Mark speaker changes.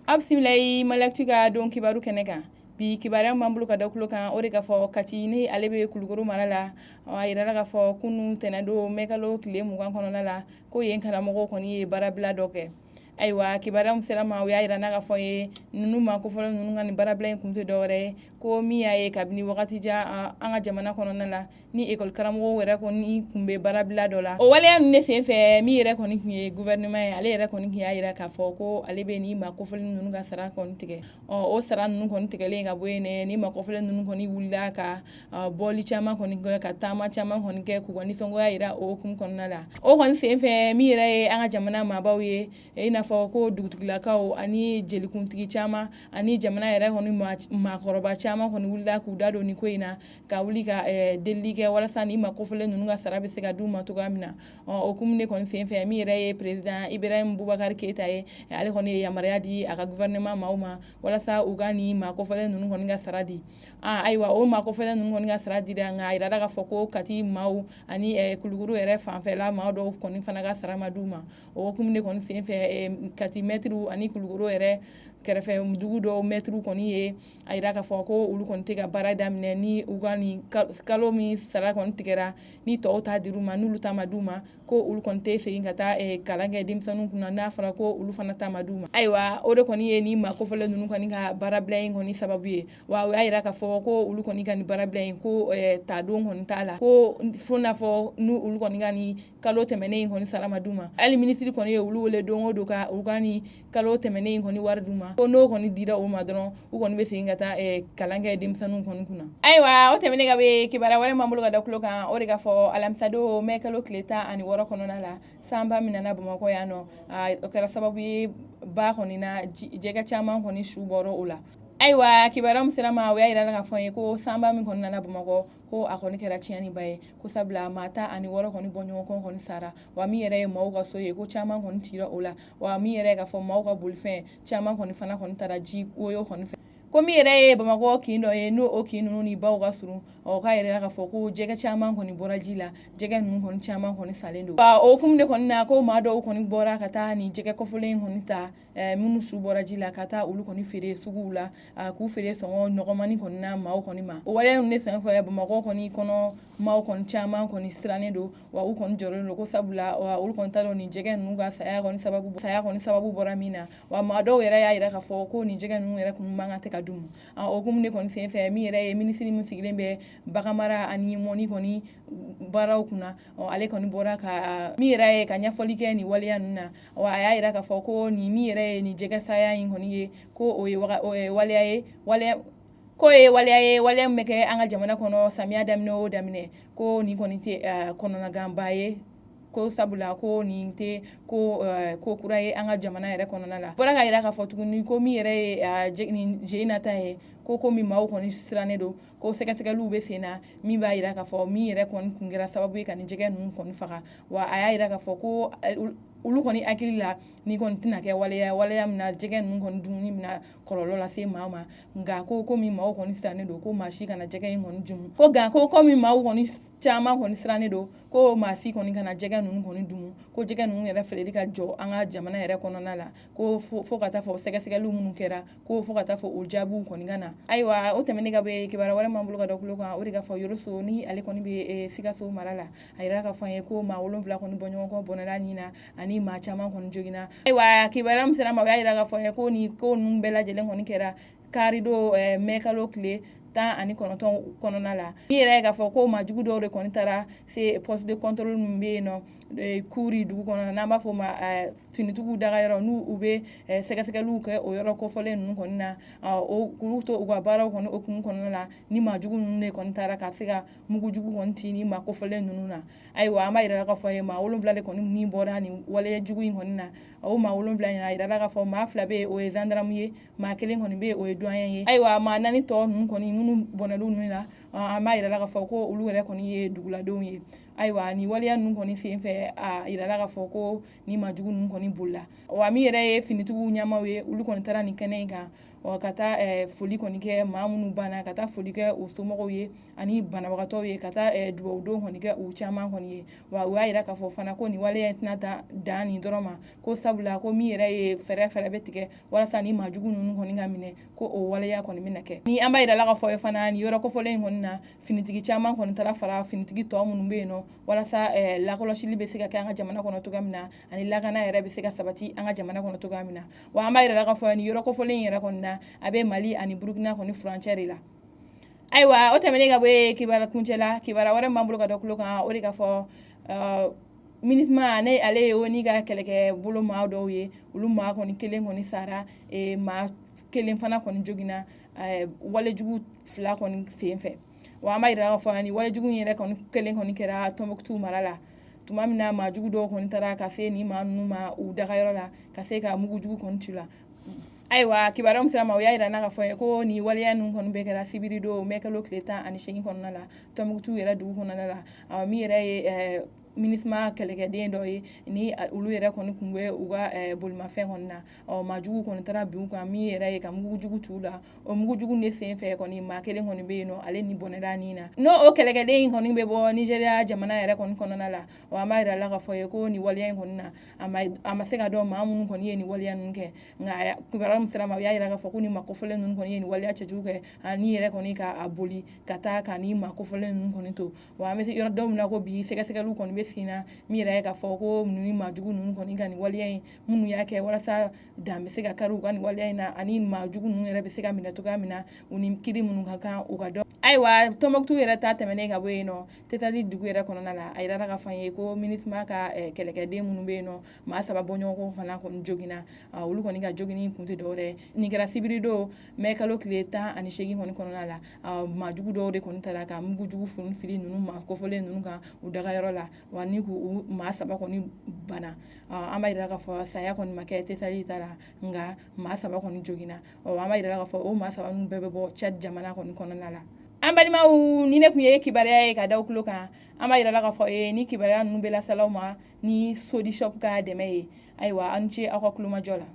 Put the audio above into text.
Speaker 1: Aw bisimila Maliactu ka don kibaru kɛnɛ kan. Bi kibaruya b'an bolo ka da tulo kan, o de ka fɔ Kati, ni ale bɛ Kulukoro mara la, a yirala k'a fɔ kunun tɛnɛndon mɛkalo tile 20 kɔnɔna la, ko yen karamɔgɔw kɔni ye baarabila dɔ kɛ. Ayiwa, kibaruya min sera ma, o y'a yira n'a ka fɔ ye ninnu ma kofɔlen ninnu ka nin baarabila in kun tɛ dɔwɛrɛ ye, ko min y'a ye kabini wagati jan an ka jamana kɔnɔna la, ni ekɔli karamɔgɔw yɛrɛ kɔni tun bɛ baarabila dɔ la. O waleya ninnu de senfɛ, min yɛrɛ kɔni tun ye gouvernement ye, ale yɛrɛ kɔni tun y'a yira k'a fɔ ko ale bɛ nin maa kofɔlen ninnu ka sara kɔni tigɛ. Ɔ, o sara ninnu kɔni tigɛlen ka bɔ yen, ni maa kofɔlen ninnu kɔni wulila ka bɔli caman kɔni kɛ, ka taama caman kɔni kɛ, k'u ka nisɔngoya yira o hukumu kɔnɔna la. O kɔni senfɛ, min yɛrɛ ye an ka jamana maabaw ye, i n'a fɔ ko dugutigilakaw ani jelikuntigi caman ani jamana yɛrɛ kɔni maakɔrɔba caman kɔni wulila k'u da don nin ko in na, ka wuli ka delili kɛ walasa ni maa kofɔlen ninnu ka sara bɛ se ka d'u ma cogoya min na. O hukumu de kɔni senfɛ, min yɛrɛ ye président Ibrahim Boubacar Keita ye, ale kɔni ye yamaruya di a ka gouvernement maaw ma walasa u ka nin maa kofɔlen ninnu kɔni ka sara di. Ayiwa, o maa kofɔlen ninnu kɔni ka sara dira, nka a yirala k'a fɔ ko Kati maaw ani Kulukoro yɛrɛ fanfɛla maa dɔw kɔni fana ka sara ma d'u ma. O hukumu de kɔni senfɛ, Kati mɛtiriw ani Kulukoro yɛrɛ kɛrɛfɛ dugu dɔw mɛtiriw kɔni ye a yira k'a fɔ ko olu kɔni tɛ ka baara daminɛ ni u ka nin kalo min sara kɔni tigɛra, ni tɔw ta dir'u ma, n'olu ta ma d'u ma, ko olu kɔni tɛ segin ka taa kalan kɛ denmisɛnninw kunna n'a fɔra ko olu fana ta ma d'u ma. Ayiwa, o de kɔni ye nin maa kofɔlen ninnu kɔni ka baarabila in kɔni sababu ye. Wa o y'a yira k'a fɔ ko olu kɔni ka nin baarabila in, ko tadon kɔni t'a la, ko fo n'a fɔ n'u olu kɔni ka nin kalo tɛmɛnen in kɔni sara ma d'u ma. Hali minisiri kɔni ye olu wele don o don ka u ka nin kalo tɛmɛnen in kɔni wari d'u ma, ko n'o kɔni dira u ma dɔrɔn, u kɔni bɛ segin ka taa kalan kɛ denmisɛnninw kɔni kunna. Ayiwa, o tɛmɛnen ka bɔ, kibaruya wɛrɛ b'an bolo ka da tulo kan, o de ka fɔ alamisadon mɛ kalo tile 16 kɔnɔna la, sanba min nana Bamakɔ yan nɔ, o kɛra sababu ye ba kɔni na, jɛgɛ caman kɔni su bɔra o la. Ayiwa, kibaruya min sera ma, o y'a yira k'a fɔ n ye ko sanba min kɔni nana Bamakɔ, ko a kɔni kɛra tiɲɛniba ye, ko sabula maa 16 kɔni bɔ ɲɔgɔn kɔni sara. Wa min yɛrɛ ye maaw ka so ye, ko caman kɔni cira o la. Wa min yɛrɛ ye k'a fɔ maaw ka bolifɛn caman kɔni fana kɔni taara ji woyo kɔni fɛ. Ko min yɛrɛ ye Bamakɔ kin dɔ ye, n'o o kin ninnu ni baw ka surun, ɔ, k'a yɛrɛ k'a fɔ ko jɛgɛ caman kɔni bɔra ji la, jɛgɛ ninnu kɔni caman kɔni salen don. Wa o hukumu de kɔni na, ko maa dɔw kɔni bɔra ka taa nin jɛgɛ kɔfɔlen in kɔni ta, minnu su bɔra ji la, ka taa olu kɔni feere suguw la, k'u feere sɔngɔ nɔgɔmani kɔni na maaw kɔni ma. O waleya ninnu de senfɛ, Bamakɔ kɔni kɔnɔ maaw kɔni caman kɔni sirannen don, wa u kɔni jɔrɔlen don, ko sabula wa olu kɔni t'a dɔn nin jɛgɛ ninnu ka saya kɔni sababu bɔra min na. Wa maa dɔw yɛrɛ y'a yira k'a fɔ ko nin jɛgɛ ninnu yɛrɛ kun man kan tɛ ka dun. O hukumu de kɔni senfɛ, min yɛrɛ ye minisiri min sigilen bɛ baganmara ani mɔni kɔni baaraw kunna, ale kɔni bɔra ka min yɛrɛ ye ka ɲɛfɔli kɛ nin waleya ninnu na. Wa a y'a yira k'a fɔ ko nin min yɛrɛ ye nin jɛgɛ saya in kɔni ye, ko o ye waleya ye, waleya ko ye waleya ye, waleya min bɛ kɛ an ka jamana kɔnɔ samiya daminɛ o daminɛ, ko nin kɔni tɛ kɔnɔnaganba ye, ko sabula ko nin tɛ ko kura ye an ka jamana yɛrɛ kɔnɔna la. Bɔra ka yira k'a fɔ tuguni ko min yɛrɛ ye nin je in nata ye, ko min maaw kɔni sirannen don, ko sɛgɛsɛgɛliw bɛ sen na min b'a yira k'a fɔ min yɛrɛ kɔni kun kɛra sababu ye ka nin jɛgɛ ninnu kɔni faga. Wa a y'a yira k'a fɔ ko olu kɔni hakili la, nin kɔni tɛna kɛ waleya min na jɛgɛ ninnu kɔni dumuni bɛna kɔlɔlɔ lase maa ma. Nka ko min maaw kɔni sirannen don, ko maa si kana jɛgɛ in kɔni dun, ko nka ko min maaw kɔni caman kɔni sirannen don, ko maa si kɔni kana jɛgɛ ninnu kɔni dun, ko jɛgɛ ninnu yɛrɛ feereli ka jɔ an ka jamana yɛrɛ kɔnɔna la, ko fo ka taa fɔ sɛgɛsɛgɛliw minnu kɛra, ko fo ka taa fɔ o jaabiw kɔni ka na. Ayiwa, o tɛmɛnen ka bɔ yen, kibaruya wɛrɛ m'an bolo ka da tulo kan, o de ka fɔ Yoroso, ni ale kɔni bɛ Sikaso mara la, a yira k'a fɔ an ye ko maa 7 kɔni bɔ ɲɔgɔn kɔ bɔnɛla nin na, ani maa caman kɔni joginna. Ayiwa, kibaruya min sera ma, o y'a yira k'a fɔ an ye ko nin ko ninnu bɛɛ lajɛlen kɔni kɛra karidon mɛ kalo tile 19 kɔnɔna la. Min yɛrɛ ye k'a fɔ ko maa jugu dɔw de kɔni taara se poste de contrôle min bɛ yen nɔ Kuri dugu kɔnɔ, n'an b'a fɔ o ma finitigiw dagayɔrɔ, n'u u bɛ sɛgɛsɛgɛliw kɛ o yɔrɔ kofɔlen ninnu kɔni na, k'olu to u ka baaraw kɔni hukumu kɔnɔna la, ni maa jugu ninnu de kɔni taara ka se ka mugujugu kɔni ci ni maa kofɔlen ninnu na. Ayiwa, an b'a yira k'a fɔ ye maa 7 de kɔni ni bɔra nin waleya jugu in kɔni na. O maa 7 in, a yirala k'a fɔ maa 2 bɛ yen, o ye gendarme ye, maa 1 kɔni bɛ yen, o ye douanier ye. Ayiwa, maa 4 tɔ ninnu kɔni minnu bɔnɛlu ninnu na, an b'a yira k'a fɔ ko olu yɛrɛ kɔni ye duguladenw ye. Ayiwa, ni waleya ninnu kɔni senfɛ, a yirala k'a fɔ ko ni maajugu ninnu kɔni bolila. Wa min yɛrɛ ye finitigiw ɲɛmaaw ye, olu kɔni taara nin kɛnɛ in kan ka taa foli kɔni kɛ maa minnu banna, ka taa foli kɛ u somɔgɔw ye ani banabagatɔw ye, ka taa dugawudon kɔni kɛ u caman kɔni ye. Wa u y'a yira k'a fɔ fana ko nin waleya in tɛna taa dan nin dɔrɔn ma, ko sabula ko min yɛrɛ ye fɛɛrɛ bɛ tigɛ walasa ni maajugu ninnu kɔni ka minɛ, ko o waleya kɔni bɛna kɛ. Ni an b'a yira la k'a fɔ ye fana, nin yɔrɔ kofɔlen in kɔni na, finitigi caman kɔni taara fara finitigi tɔ minnu bɛ yen nɔ, walasa lakɔlɔsili bɛ se ka kɛ an ka jamana kɔnɔ cogoya min na, ani lakana yɛrɛ bɛ se ka sabati an ka jamana kɔnɔ cogoya min na. Wa an b'a yira la k'a fɔ nin yɔrɔ kofɔlen in yɛrɛ kɔni na, a bɛ Mali ani Burukina kɔni furancɛ de la. Ayiwa, o tɛmɛnen ka bɔ yen, kibaruya kuncɛ la, kibaruya wɛrɛ b'an bolo ka da tulo kan, o de ka fɔ MINUSMA, ne ale ye ONU ka kɛlɛkɛ bolo maa dɔw ye, olu maa kɔni kelen kɔni sara, maa kelen fana kɔni joginna walejugu fila kɔni sen fɛ. Wa an b'a yira k'a fɔ ni walejugu in yɛrɛ kɔni kelen kɔni kɛra Tɔnbukutu mara la, tuma min na maajugu dɔw kɔni taara ka se nin maa ninnu ma u dagayɔrɔ la, ka se ka mugujugu kɔni ci la. Ayiwa, kibaruya min sera ma, o y'a yira n'a ka fɔ ye ko nin waleya ninnu kɔni bɛɛ kɛra sibiri don, mɛ kalo tile 18 kɔnɔna la, Tɔnbukutu yɛrɛ dugu kɔnɔna la. Min yɛrɛ ye MINUSMA kɛlɛkɛden dɔ ye, ni olu yɛrɛ kɔni tun bɛ u ka bolimafɛn kɔni na, ɔ maajugu kɔni taara bin u kan, min yɛrɛ ye ka mugujugu ci u la. O mugujugu de sen fɛ kɔni, maa kelen kɔni bɛ yen nɔ, ale ni bɔnɛra nin na. N'o o kɛlɛkɛden in kɔni bɛ bɔ Nizeriya jamana yɛrɛ kɔni kɔnɔna la. Wa an b'a yira la k'a fɔ ye ko nin waleya in kɔni na, a ma se ka dɔn maa minnu kɔni ye nin waleya ninnu kɛ. Nka kibaruya min sera ma, u y'a yira k'a fɔ ko nin maa kofɔlen ninnu kɔni ye nin waleya cɛjugu kɛ, ani yɛrɛ kɔni ka a boli ka taa ka nin maa kofɔlen ninnu kɔni to. Wa an bɛ yɔrɔ dɔw min na ko bi, sɛgɛsɛgɛliw kɔni bɛ sen na, min yɛrɛ ye k'a fɔ ko ninnu maajugu ninnu kɔni ka nin waleya in minnu y'a kɛ, walasa dan bɛ se ka kari u ka nin waleya in na, ani maajugu ninnu yɛrɛ bɛ se ka minɛ cogoya min na, u ni kiri minnu ka kan, u ka dɔn. Ayiwa, Tɔnbukutu yɛrɛ ta tɛmɛnen ka bɔ yen nɔ, Tesali dugu yɛrɛ kɔnɔna la, a yirala k'a fɔ an ye ko MINUSMA ka kɛlɛkɛden minnu bɛ yen nɔ, maa saba bɔɲɔgɔnko fana kɔni joginna. Olu kɔni ka joginni kun tɛ dɔwɛrɛ, nin kɛra sibiri don, mɛ kalo tile 18 kɔni kɔnɔna la. Maajugu dɔw de kɔni taara ka mugujugu fili ninnu maa kofɔlen ninnu kan u dagayɔrɔ la, wa ni k'u maa saba kɔni bana. An b'a yira k'a fɔ saya kɔni ma kɛ Tesali ta la, nka maa saba kɔni joginna. An b'a yira k'a fɔ o maa saba ninnu bɛɛ bɛ bɔ Tchad jamana kɔni kɔnɔna la. An balimaw, ni ne tun ye kibaruya ye ka da tulo kan, an b'a yira la k'a fɔ ye ni kibaruya ninnu bɛ lasalaw ma ni Sodi Shop ka dɛmɛ ye. Ayiwa, aw ni ce aw ka kulomajɔ la.